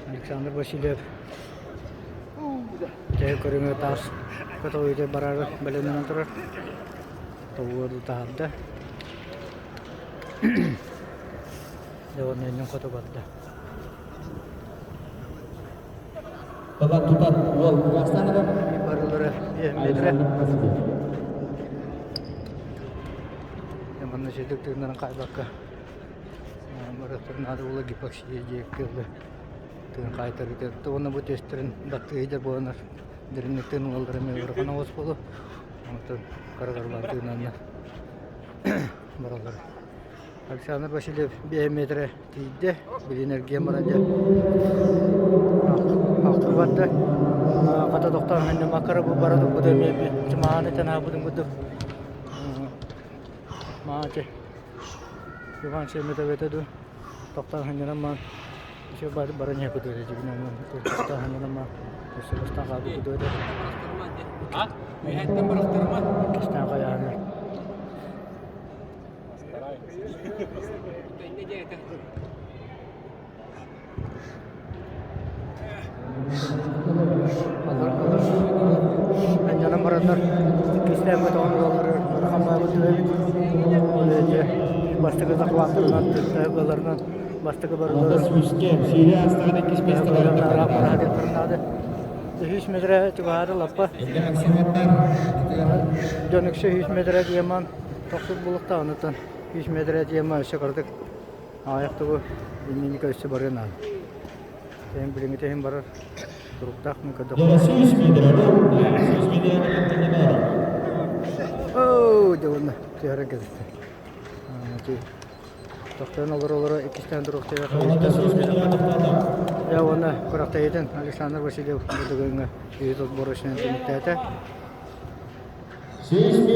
Александр Васильев дьэ көрүҥэ таас көтөҕүүтэ бараары бэлэмнэнэн турар. Тобугу таһаарда. Дьэ уонна иннин хоту барда. Тутат тутат уол Казахстан Барылары метрэ. Манна сирдик тыыннарын хаайбакка барыахтарын наада буола гипоксия диэки ылы тыын хаайтарыыта уонна бу тестэрин баттыйдар буоланнар дириҥник тыын ылаллара эмиэ ыарахан оҕус буолуо онтон кыра-кыралаан тыынаннар бараллар Александр Васильев биэс метрэ тиийдэ билин эргийэн баран дьэ алтыы барда хата тохтоон ханньаммакка бу бара турбута эмиэ чымааны танаабытын курдук Маачы Иван Шереметьев дуу тохтоон сынньанан маан еще баран иһэ кутуо этэ дьигинэн тохтоон сынньанан маан өссө бастаан хаалбыт кутуо этэ Үһэттэн бырахтарыма. Иккистээн хайааны Анньанан бараннар иккистээн көтөҕөн ылаллар ыарахан баабыт эбит. Бастакы захваттарынан ыларынан бастакы барыларын Үһүс метрэ чугаһаары лаппа. Дьон үксэ үһүс метрэ диэман тохсус булуктаҕыныттан үһүс метрэ диэман өссө кыратык Аҕыйах тугу иннини көрсө барыан наада. Тэһин билиҥҥитэ иһин барар туруктаах мин көрдөхпүнэ. Оо, дьэ уонна түһэрэн кэбистэ. Тохтоон олоро-олоро иккистээн туруохтайа Дьэ уонна күрэхтэһиитин Александр Васильев бу түгэҥҥэ үһүс отборочнайын түмүктээтэ.